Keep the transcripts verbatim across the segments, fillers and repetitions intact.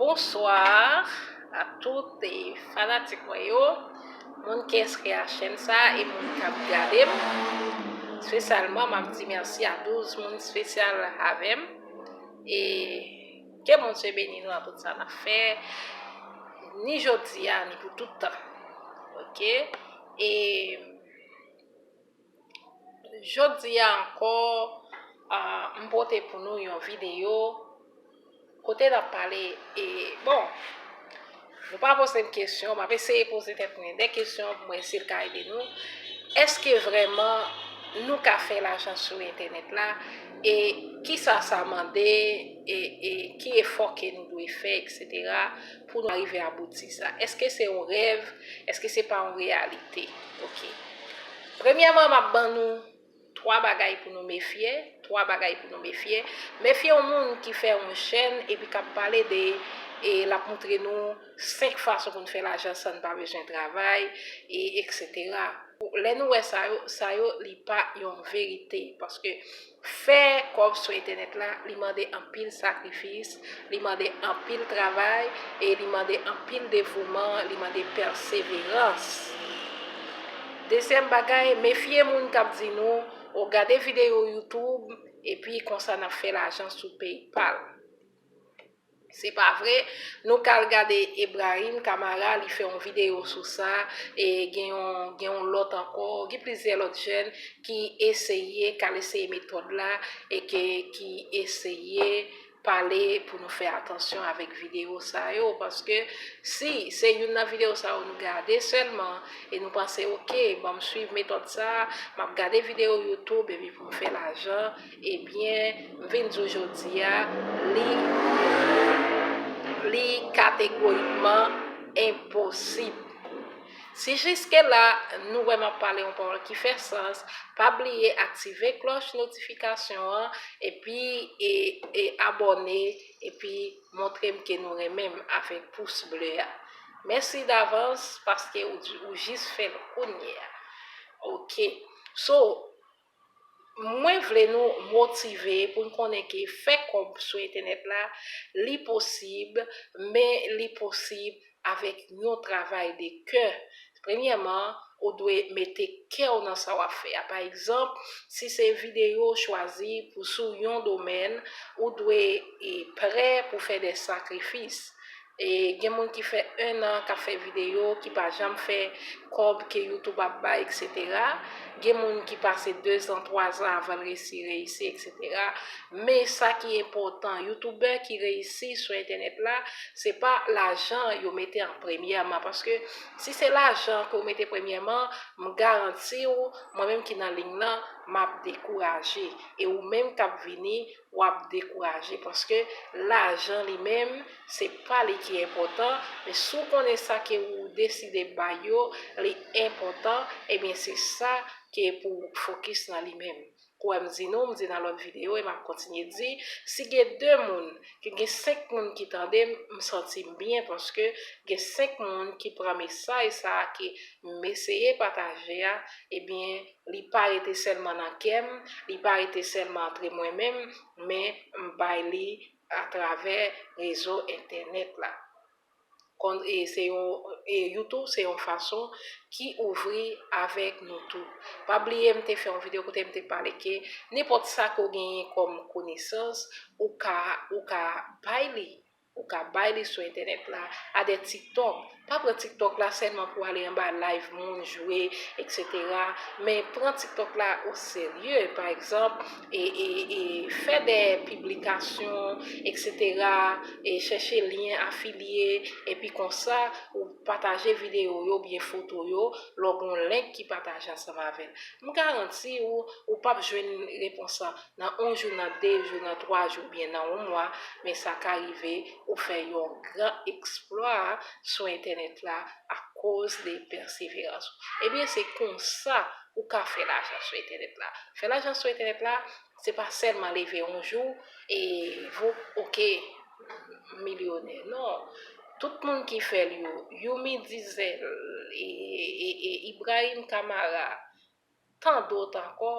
Bonsoir a tout e fanatik mwen yo, moun ki enskri a chèn sa e moun k ap gade m. Espesyalman, m ap di mèsi a douz moun espesyal avè m. E ke Bondye beni nou nan tout sa n ap fè, ni jodi a, ni pou tout tan. Oke? E jodi a ankò, ah, m pote pou nou yon videyo kote n ap pale, e, bon, nou pa poze m kesyon, m ap eseye poze tèt mwen de kesyon pou mwen si l ka ede nou. Èske vrèman nou ka fè lajan sou entènèt la? E kisa sa mande? E, e ki efò ke nou dwe fè, etsetera, pou nou rive abouti sa? Èske se yon rèv? Èske se pa yon reyalite? Oke. Premyèman, m ap ban nou twa bagay pou nou mefye, twa bagay pou nou mefye. Mefye yon moun ki fè yon chèn epi k ap pale de, e l ap montre nou senk fason pou n fè lajan san n pa bezwen travay, e etsetera. Lè nou wè sa yo, sa yo, li pa yon verite, paske fè kòb sou entènèt la, li mande anpil sakrifis, li mande anpil travay, e li mande anpil devouman, li mande pèseverans. Dezyèm bagay, mefye moun k ap di nou, o, gade videyo YouTube, epi konsa n ap fè lajan sou PayPal. Se pa vre. Nou ka al gade Ebrahim Kamara, li fè yon videyo sou sa, e gen yon, gen yon lòt ankò, gen plizyè lòt jèn ki eseye, k al eseye metòd la, e ke, ki eseye pale pou nou fè atansyon avèk videyo sa yo, paske si se youn nan videyo sa yo nou gade sèlman, e nou panse, oke, ban m swiv metòd sa, m ap gade videyo YouTube epi pou m fè lajan, ebyen, m vin di w jodi a, li, li kategorikman enposib. Si jiske la, nou wè m ap pale yon pawòl ki fè sans, pa bliye aktive klòch notifikasyon an, epi, e, e abòne, epi montre m ke nou renmen m avèk pous ble a. Mèsi davans paske ou, ou jis fè l kounye a. Oke. So, mwen vle nou motive pou n konnen ke fè kòb sou entènèt la, li posib, men li posib avèk yon travay de kè. Premyèman, ou dwe mete kè w nan sa w ap fè a. Pa egzanp, si se videyo w chwazi pou sou yon domèn, ou dwe, e, prè pou fè de sakrifis. E gen moun ki fè en an k ap fè videyo, ki pa janm fè kòb ke YouTube ap bay, etsetera. Gen moun ki pase dezan, twazan avan l resi reyisi, etsetera. Men sa ki enpòtan, youtubè ki reyisi sou entènèt la, se pa lajan yo mete an premyèman. Paske si se lajan ke w mete premyèman, m garanti w, mwen menm ki nan liy lan, m ap dekouraje. E ou menm k ap vini, w ap dekouraje. Paske lajan li menm, se pa li ki enpòtan, men si w konnen sa ke ou deside bay yo, li enpòtan, ebyen se sa ke pou w fokis nan li menm. Ou wè m di nou, m di nan lòt videyo, e m ap kontinye di, si gen de moun, ke gen senk moun ki tande m, m santi m byen, paske gen senk moun ki pran mesaj sa a ke m eseye pataje a, ebyen, li pa rete sèlman nan kè m, li pa rete sèlman antre mwen menm, men m bay li atravè rezo entènèt la. Kon, e se yon, e YouTube se yon fason ki ouvri avèk nou tou. Pa bliye m te fè yon videyo kote m te pale ke nenpòt sa ke w genyen kòm konesans, ou ka, ou ka bay li. Ou ka bay li sou entènèt la, a de TikTok. Pa pran TikTok la sèlman pou ale anba live moun jwe, etsetera. Men pran TikTok la o serye. Pa egzanp, e, e, e fè de piblikasyon, etsetera, e chèche lyen afilye, epi konsa, ou pataje videyo yo oubyen foto yo, lè w gen yon link ki pataje ansanm avè l. M garanti ou, ou p ap jwenn repons lan nan yon jou, nan de jou, nan twa jou, oubyen nan yon mwa, men sa ka rive ou fè yon gran eksplwa sou entènèt la akoz de pèseverans ou. Ebyen, se konsa ou ka fè lajan sou entènèt la. Fè lajan sou entènèt la, se pa sèlman leve yon jou e vou, oke, milyonè. Non. Tout moun ki fè l yo, Youmi Dizel, e, e, e Ibrahim Kamara, tan dòt ankò,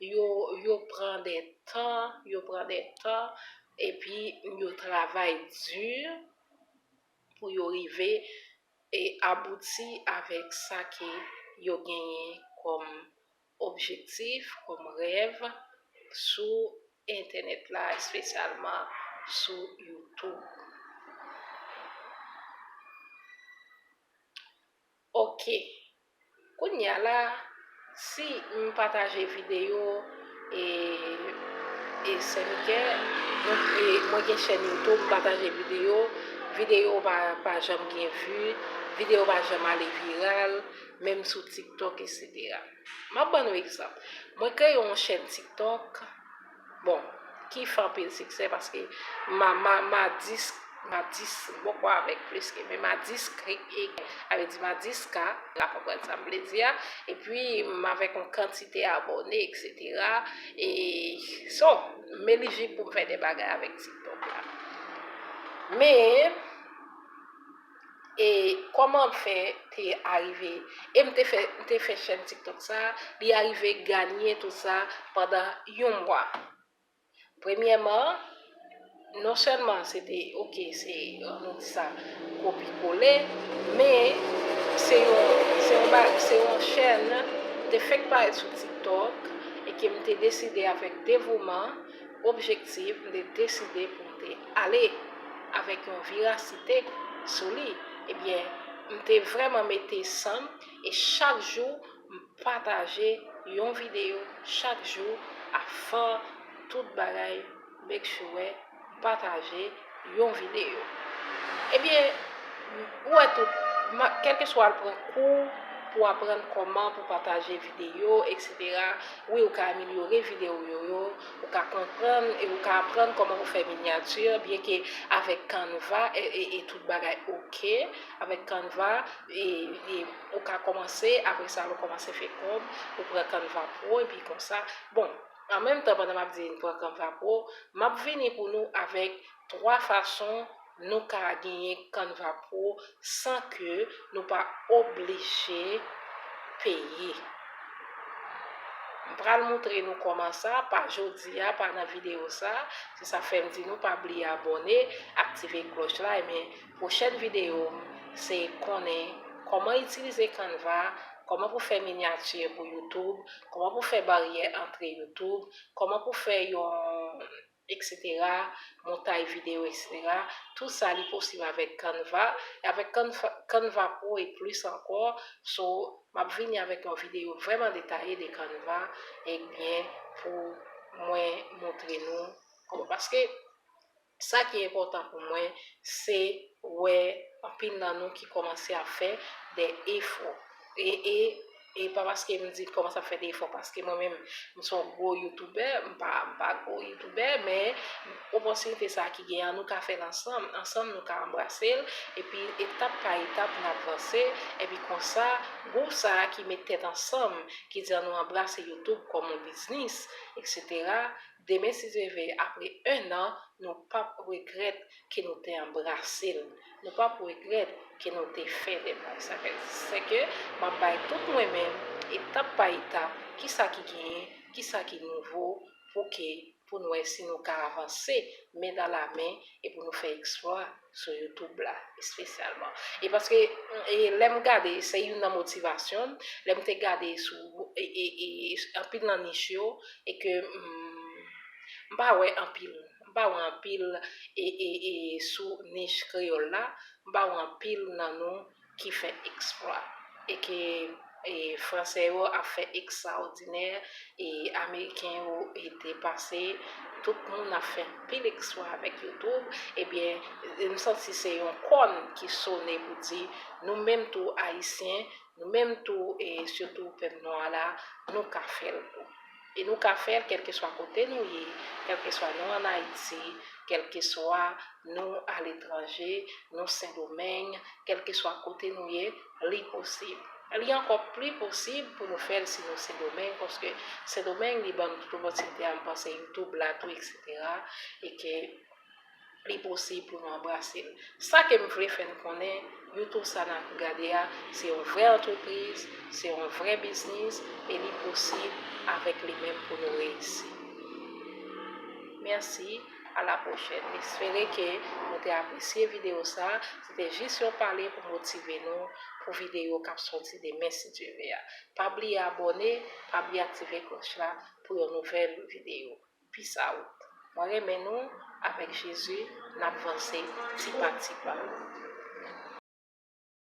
yo, yo pran de tan, yo pran de tan, epi yo travay di, pou yo rive e abouti avèk sa ke yo genyen kòm objektif, kòm rèv sou entènèt la, espesyalman sou YouTube. Ok. Kounye a la, si m pataje videyo, e, e Sè Mikè, mwen, e, mwen gen chèn YouTube, m pataje videyo, videyo pa, pa janm gen vi, videyo pa janm ale viral, menm sou TikTok, etsetera. M ap ban nou egzanp. Mwen kreye yon chèn TikTok, bon, ki fè anpil siksè paske ma, ma, ma dis, ma dis, m poko avèk plis ke, men ma dis k, e, sa vle di ma dis K, la konprann sa m vle di a, epi m avèk yon kantite abòne, etsetera. E, so, m elijib pou m fè de bagay avèk TikTok la. Men, e kòman m fè te arive, e m te fè, m te fè chèn TikTok sa, li arive ganye tout sa pandan yon mwa. Premyèman, non sèlman se te, ok, se, nou di sa, kopi kole, men se yon, se yon ba-, se yon chèn te fèk parèt sou TikTok e ke m te deside avèk devouman, objektif, m te deside pou m te ale avèk yon virasite sou li. Ebyen, m te vrèman mete san m e chak jou m pataje yon videyo chak jou, afan tout bagay, make sure m pataje yon videyo. Ebyen, ou wè tout, ma-, kèlkeswa l pran kou pou aprann kòman pou pataje videyo, etsetera. Wi, ou ka amelyore videyo yo, ou ka konprann e ou ka aprann kòman pou fè minyati, byenke avèk Canva e, e, e tout bagay ok, avèk Canva, e, e ou ka kòmanse, apre sa, lè w kòmanse fè kòb, ou pran Canva Pro, epi konsa. Bon, an menm tan, pandan m ap di n pran Canva Pro, m ap vini pou nou avèk twa fason nou ka genyen Canva Pro san ke nou pa oblije peye. M pral montre nou kòman sa, pa jodi a, pa nan videyo sa. Se sa fè m di nou pa bliye abòne, aktive klòch la, ebyen, pwochèn videyo m, se konnen kòman itilize Canva, kòman pou fè minyati pou YouTube, kòman pou fè baryè antre YouTube, kòman pou fè yon, etsetera, montay videyo, etsetera. Tout sa li posib avèk Canva. E avèk Canva, Canva Pro e plis ankò. So, m ap vini avèk yon videyo vrèman detaye de Canva, ebyen, pou mwen montre nou kòman. Paske sa ki enpòtan pou mwen, se wè anpil nan nou ki kòmanse ap fè de efò. E, e, e pa paske m di kòmanse ap fè de efò, paske mwen menm, m se yon gwo youtubè, m pa, m pa gwo youtubè, men opòtinite sa a ki gen an, nou ka fè l ansanm. Ansanm, nou ka anbrase l, epi etap pa etap, n ap vanse, epi konsa, gwoup sa a ki met tèt ansanm, ki di an nou anbrase YouTube kòm yon biznis, etsetera, demen, si Dye vle, apre en an, nou p ap regrèt ke nou te anbrase l. Nou p ap regrèt ke nou te fè de bagay. Sa fè, se ke m ap bay tout mwen menm, etap pa etap, kisa ki genyen, kisa ki nouvo, pou ke, pou nou wè si nou ka avanse, men dan la men, e pou nou fè eksplwa sou YouTube la, espesyalman. E paske, e lè m gade, se youn nan motivasyon m, lè m te gade sou, e, e, e, anpil nan nich yo, e ke, mm, m pa wè anpil, m pa wè anpil, e, e, e, sou nich kreyòl la, m pa wè anpil nan nou ki fè eksplwa. E ke, e, fransè yo ap fè ekstraòdinè, e ameriken yo, e, depase, tout moun ap fè anpil eksplwa avèk YouTube, ebyen, m santi se yon kòn ki sone pou di, nou menm tou ayisyen, nou menm tou, e sitou pèp nwa la, nou ka fè l tou. E nou ka fè l kèlkeswa kote nou ye, kèlkeswa nou ann Ayiti, kèlkeswa nou aletranje, nou Sendomeng, kèlkeswa kote nou ye, li posib. Li ankò pli posib pou nou fè l si nou Sendomeng, paske Sendomeng, li ban nou tout opòtinite a, m panse YouTube la tou, etsetera, e ke li posib pou nou anbrase l. Sa ke m vle fè n konnen, YouTube sa n ap gade a, se yon vrè antrepriz, se yon vrè biznis, e li posib avèk li menm pou nou reyisi. Mèsi. A la pwochèn. M espere ke nou te apresye videyo sa. Se te jis yon pale pou motive nou pou videyo k ap soti demen, si Dye vle a. Pa bliye abòne, pa bliye aktive klòch la pou yon nouvèl videyo. Peace out. Mwen renmen nou, avèk Jezi, n ap vanse ti pa ti pa.